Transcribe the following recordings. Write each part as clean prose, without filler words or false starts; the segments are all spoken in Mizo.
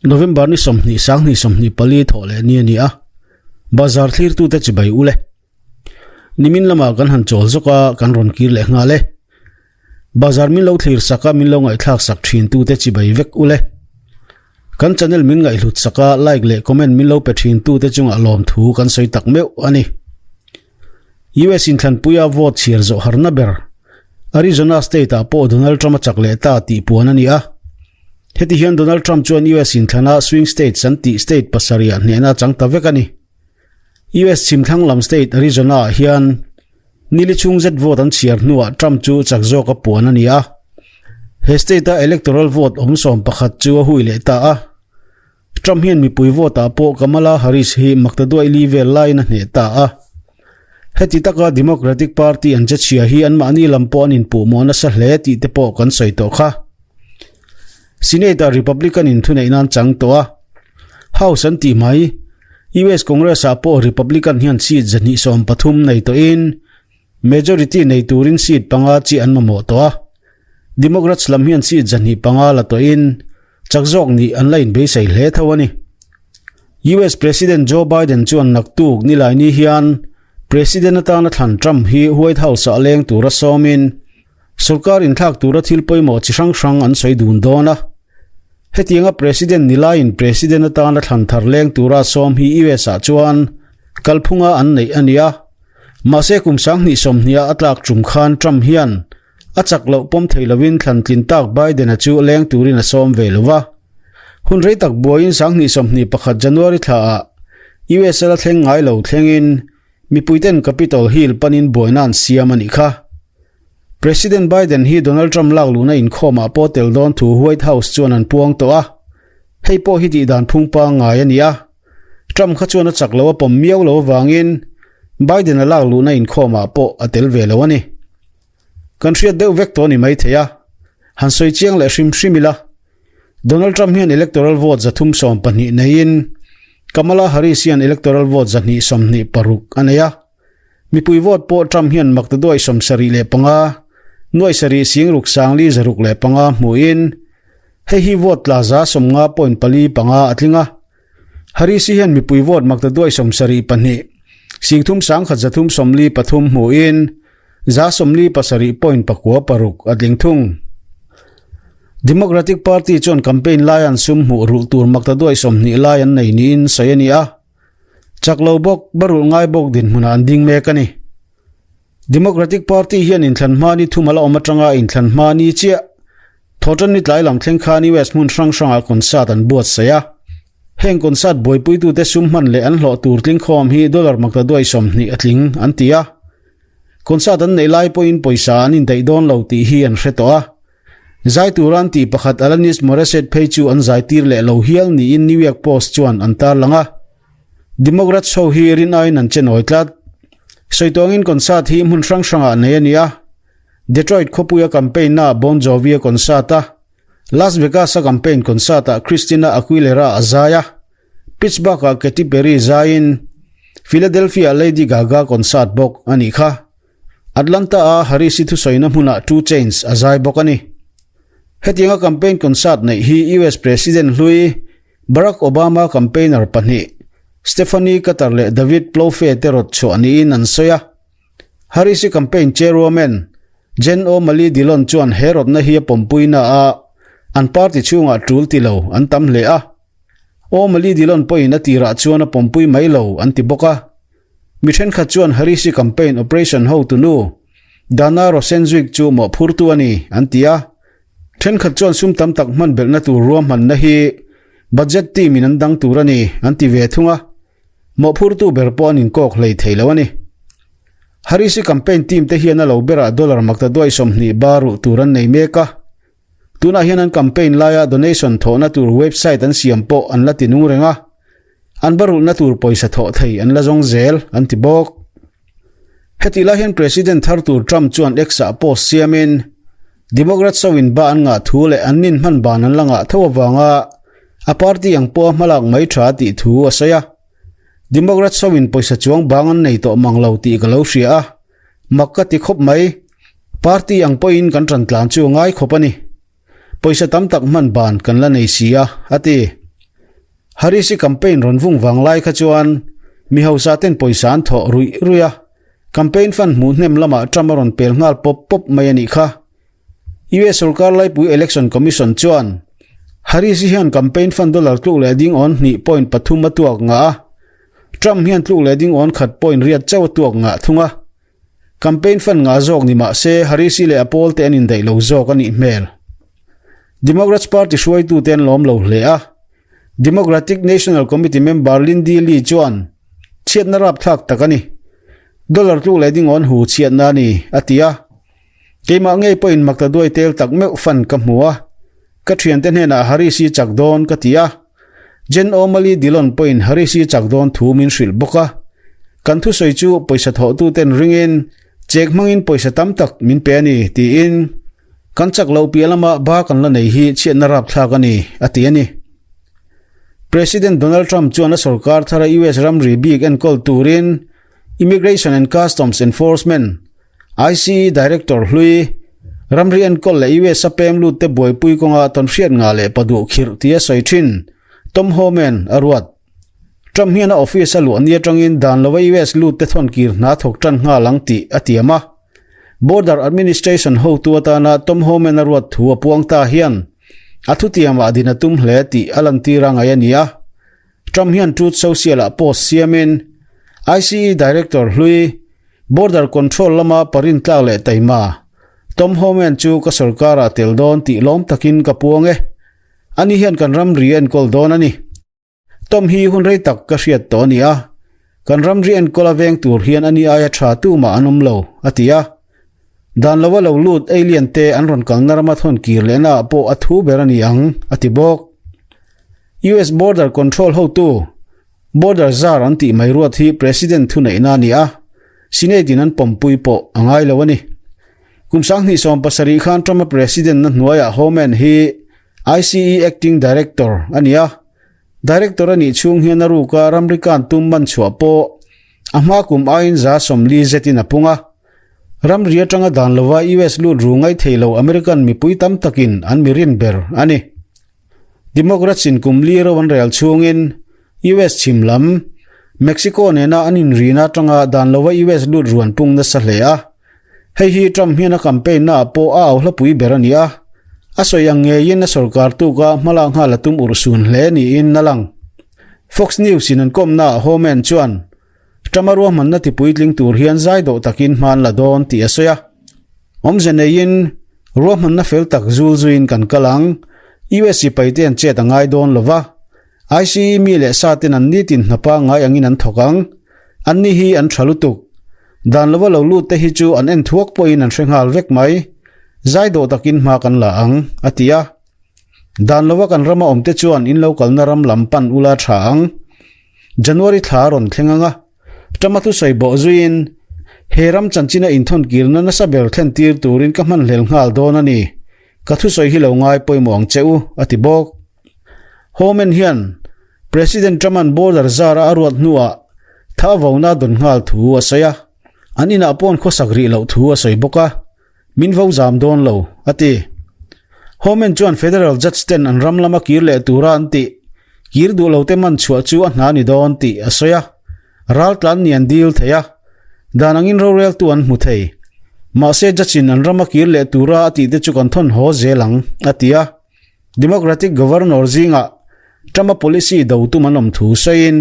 November ni 20 sang 24 thawh leh ni a ni a, bazar thlirtute chibai ule. Nimin lamah kan han chawl zawk a, kan rawn kir leh nghal e. Bazar min lo thlir sak a, min lo ngaihthlak sak thin tute chibai vek ule. Kan channel min ngaihhlut sak a, like leh comment min lo pe thin tute chungah lawmthu kan sawi tak meuh a ni. US inthlanpuia vote chhiar zawh harna ber Arizona state-ah pawh Donald Trump a chak leh ta tih puan a ni a. Heti hian Donald Trump chuan US inthlana swing states an tih state pasarihah hnehna a chang ta vek a ni. US chhimthlang lam state Arizona-ah hian nili chhung zet vote an chhiar hnuah Trump chu chak zawka puan a ni a. He state-a electoral vote awm 11 chu a hui leh ta a. Trump hian mipui vote ah pawh Kamala Harris hi maktaduai li vel laiin a hneh ta a. Heti taka Democratic Party an che chhia hi anmahni lam pawh an inpuhmawh nasa hle tih te pawh kan sawi tawh kha. Senate ah Republican in thuneih nan chang tawh a. House an tih mai, US Congress ah pawh Republican hian seat 230 nei tawhin majority nei turin seat panga chi an mamawh tawh a. Democrats lam hian seat 205 la tawhin Chak zawk nih an la inbeisei hle tho a ni. US President Joe Biden chuan naktuk Nilaini hian President atana thlan Trump hi White House-ah leng tura sawmin sorkar inthlak tura thil pawimawh chi hrang hrang an sawi dun dawn a. Hetianga President Nilaiin President atana thlan thar leng tura sawm hi US-ah chuan kalphunga an neih a ni a. Mahse kum 2020-a a tlak tum khan Trump hian A chak loh pawm thei lovin thlan tlin tak Biden-a chu leng turin a sawm ve lo va. Hun rei tak buaiin 2021 January thlaah US a la thleng ngai lo thlengin mipuiten Capitol Hill panin buaina an siam a nih kha. President Biden hi Donald Trump lak luhna inkhawmah pawh tel dawn thu White House chuan an puang tawh a. Hei pawh hi tihdan phung pangngai a ni a. Trump kha chuan a chak lo a pawm miau lo avangin Biden-a lak luhna inkhawmah pawh a tel ve lo a ni. Kan hriat deuh vek tawh a ni maithei a, han sawi chiang leh hrim hrim ila. Donald Trump hian electoral vote 312 neiin Kamala Harris hian electoral vote 226 a nei a. Mipui vote pawh Trump hian maktaduai 75, nuai sarih singruk sangli zaruk leh panga hmuhin hei hi vote tla 50.45 a tling a. Harris hian mipui vote maktaduai 72, singthum sangkhat 373 hmuhin 47.96 a tling thung. Democratic Party chuan campaign lai an sum hmuh rulh tur maktaduai 20 lai an nei niin sawi a ni a. Chak lo bawk, barulh ngai bawk dinhmunah an ding mek a ni. Democratic Party hian inthlan hma ni thum a la awm atanga inthlan hma ni chiah thawhtan ni tlai lam thleng khan US hmun hrang hrangah concert an buatsaih a. Heng concert buaipuitute sum hman leh an hlawh tur tlingkhawm hi dollar maktaduai 20 a tling an ti a. Concert an neih lai pawhin pawisa an indaih dawn lo tih hi an hre tawh a. Zai tura an tih pakhat Alanis Morissette phei chu an zai tir leh lo hial niin New York Post chuan an tarlang a. Democrats ho hi rin aiin an che nawi tlat. Sawituangin concert hi hmun hrang hrangah nei a ni a. Detroit khawpuia campaign-na Bon Jovi a concert a. Las Vegas-a campaign concert-ah Christina Aguilera a zai a. Pittsburgh-ah Katy Perry zaiin Philadelphia-ah Lady Gaga concert bawk a nih kha. Atlanta-a Harris-i thusawina hmunah 2 Chainz a zai bawk a ni. Hetianga campaign concert neih hi US President hlui Barack Obama campaigner pahnih Stephanie Cutter leh David Plouffe te rawt chhuah niin an sawi a. Harris-i campaign chairwoman Jen O'Malley Dillon chuan he rawtna hi a pawmpuina a an party chhungah tul ti lo an tam hle a. O'Malley Dillon pawhin a tirah chuan a pawmpui mai lo an ti bawk a. Mi thenkhat chuan Harris-i campaign operation hotunu Dana Rosenzweig chu mawhphurtu a ni an ti a. Thenkhat chuan sum tam tak hman belhna tur ruahmanna hi budget team in an dang tur a ni an ti ve thung a. Mawhphurtu ber pawh an inkawk hlei thei lo a ni. Harris-i campaign team te hian a lo berah dollar maktaduai 20 bar rulh tur an nei mek a. Tunah hian an campaign laia donation thawhna tur website an siam pawh an la ti nung reng a, an barulhna tur pawisa thawh thei an la zawng zel an ti bawk. Hetih lai hian President thar tur Trump chuan X-ah post siamin Democrats ho in ba an ngah thu leh an nin hman ban an la ngah tho avanga a party ang pawha hmalak mai tha tih thu a sawi a. Democrats ho in pawisa chuang bang an nei tawh mang lo tih ka lo hria a. Mak ka ti khawp mai. Party ang pawhin kan tan tlan chu a ngai khawp a ni. Pawisa tam tak hman ban kan la nei si a, a ti. Harris-i campaign rawn vung vang lai kha chuan mi hausa ten pawisa an thawh ruih ruih a, campaign fund hmuh hnem lamah Trump a rawn pel nghal pawp pawp mai a nih kha. US sorkar laipui Election Commission chuan Harris-i hian campaign fund dollar tluk leh ding awn hnih point pathum a tuak ngah a, Trump hian tluk leh ding awn khat point riat chauh a tuak ngah thung a. Campaign fund ngah zawk ni mah se Harris-i leh a pawlte an indaih lo zawk a nih hmel. Democrats party hruaitute an lawm lo hle a, Democratic National Committee member Lindy Lee chuan, Chhiatna rapthlak tak a ni. Dollar tluk leh dingawn hu chhiatna a ni, a ti a. Keimah ngei pawhin makta duai tel tak meuh fund ka hmu a, ka thiante hnenah Harris-i chak dawn ka ti a. Jen O'Malley Dillon pawhin Harris-i chak dawn thu min hrilh bawk a. Kan thusawi chu pawisa thawhtuten ringin chek hmangin pawisa tam tak min pe a ni, tiin kan chak loh piah lama ba kan la nei hi chhiatna rapthlak a ni, a ti a ni. President Donald Trump chuan a sorkar thara US ramri bik enkawl turin Immigration and Customs Enforcement, ICE Director hlui, ramri enkawl leh US a pem lut te buaipui kawnga tawnhriat ngah leh paduh khirh tia sawi thin, Tom Homan a ruat. Trump hian a office a luah ni atangin dan lova US lut te thawn kir hna thawk tan nghal ang tih a tiam a. Border Administration hotu atana Tom Homan a ruat thu a puang ta hian a thutiamah din a tum hle tih a lantir a ngaih a ni a. Trump hian Truth Social-ah post siamin ICE Director hlui, Border Control lama parin tlak leh taima, Tom Homan chu ka sorkarah tel dawn tih lawm takin ka puang e. Ani hian kan ramri a enkawl dawn a ni. Tom hi hun rei tak ka hriat tawh a ni a, kan ramri enkawl a veng tur hian ani aia tha tumah an awm lo, a ti a. Dan lova lo lut alien te an rawn kalna rama thawn kir lehna ah pawh a thu ber a ni ang, a ti bawk. US Border Control hotu, Border Czar an tih mai ruat hi President thuneihna a ni a, Senate in an pawmpui pawh a ngai lo a ni. Kum 2017 khan Trump-a President na hnuaiah Homan hi ICE Acting Director a ni a, Director a nih chhung hian a ruka ramri kan tum man chhuah pawh a hma kum aiin 40% zetin a pung a. Ramri atanga dan lova US lut ru ngai thei lo American mipui tam takin an mi rin ber a ni. Democrats in kum li ro an rel chhungin US chhim lam, Mexico nena an inrina atanga dan lova US lut ruan pung nasa hle a. Hei hi Trump hian a campaign naah pawh a au hlapui ber a ni a, a sawi ang ngeiin a sorkar tuka hmalak nghal a tum urhsun hle niin a lang. Fox News in an kawmnaah Homan chuan Trump a ruahmanna tipuitling tur hian zai dawh takin hma an la dawn tih a sawi a. Awmze neiin ruahmanna fel tak zul zuiin kan kal ang, US sipaite an chet a ngai dawn lo va, ICE mi leh sa ten an nitin hnapa ngai angin an thawk ang, anni hi an tha lutuk. Dan lova lo lut te hi chu an en thuak pawhin an hre nghal vek mai, zai dawh takin hma kan la ang, a ti a. Dan lova kan rama awmte chuan in lo kalna ram lam pan ula tha ang. January thla a rawn thleng ang a, Trump-a thusawi bawh zuiin, He ram chanchina inthawnkirna nasa ber thlen tir turin ka hmanhlel nghal dawn a ni. Ka thusawi hi lo ngai pawimawh ang che u, a ti bawk. Homan hian President Trump-a'n border zara a ruat hnuah tha vona a dawn nghal thu a sawi a, an inah pawn khawsak rih loh thu a sawi bawk a. Min vo zam dawn lo, a ti. Homan chuan federal judge ten an ram lama kir leh tura an tih, kir duh lo te man chhuah chu a hna ni dawn tih a sawi a. Raltlan ni an dil thei a, dan angin roreltu an hmu thei. Mahse judge in an rama kir leh tura a tih te chu kan thawn haw zel ang, a ti a. Democratic Governor zingah Trump-a policy do tum an awm thu sawiin,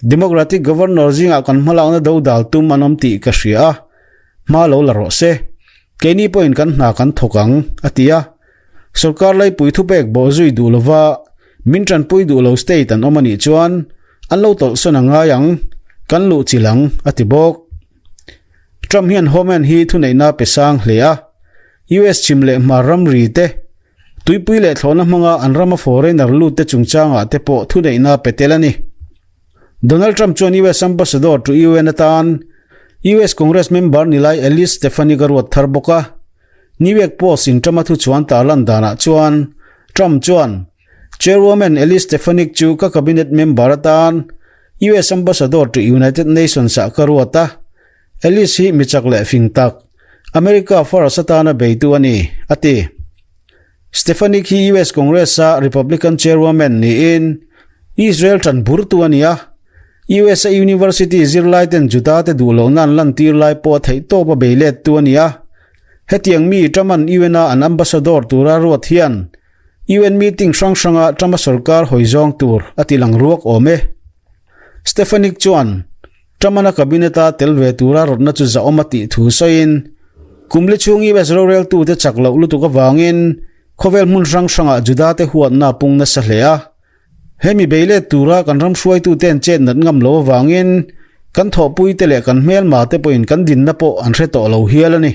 Democratic Governor zingah kan hmalakna do dal tum an awm tih ka hria a, hma lo la rawh se. Keini pawhin kan hna kan thawk ang, a ti a. Sorkar laipui thupek bawh zui duh lova min tanpui duh lo state an awm a nih chuan an lo tawlhsawn a ngai ang, kan luh chilh ang, a ti bawk. Trump hian Homan hi thuneihna pe sang hle a, US chhim leh hmar ramri te, Tuipui leh thlawhna hmanga an rama foreigner lut te chungchangah te pawh thuneihna pe tel a ni. Donald Trump chuan US Ambassador to UN atan US Congress member ni lai Elise Stefanik a ruat thar bawk a. New York Post in Trump-a thuchuan tarlan danah chuan Trump chuan Chairwoman Elise Stefanik chu ka cabinet member atan US Ambassador to United Nations ah ka ruat a. Elise hi mi chak leh fing tak, America first atana beitu a ni, a ti. Stefanik hi US Congress-a Republican chairwoman niin Israel ṭan burtu a ni a, USA University zirlaiten Juda-te duh lohna an lantir lai pawh a theihtawp a bei lettu a ni a. Hetiang mi Trump-a'n UN-a an ambassador tura ruat hian UN meeting hrang hranga Trump-a sorkar hawi zawng tur a ti lang ruak awm e. Stefanik chuan Trump-an a cabinet-a tel ve tura rawtna chu zahawm a tih thu sawiin, kum li chhung US roreltute chak loh lutuk avangin khawvel hmun hrang hrangah Juda-te huatna a pung nasa hle a. Hemi bei let tura kan ram hruaituten chet nat ngam lo avangin kan thawhpuite leh kan hmelmate pawhin kan dinna pawh an hre tawh lo hial a ni.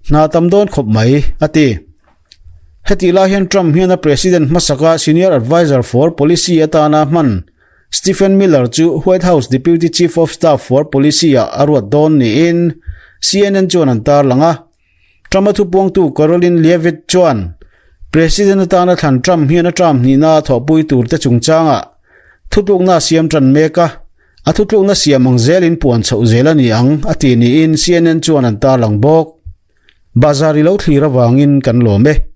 Hna tam dawn khawp mai, a ti. Hetih lai hian Trump hian a president hmasaka senior adviser for policy atana hman Stephen Miller chu White House deputy chief of staff for policy-ah a ruat dawn niin CNN chuan an tarlang a. Trump-a thupuangtu Karoline Leavitt chuan President atana thlan Trump hian a term hnihna a thawhpui turte chungchangah thutlukna a siam tan mek a, a thutlukna siam ang zelin puan chhoh zel a ni ang, a ti niin CNN chuan an tarlang bawk. Bazar i lo thlir avangin kan lawm e.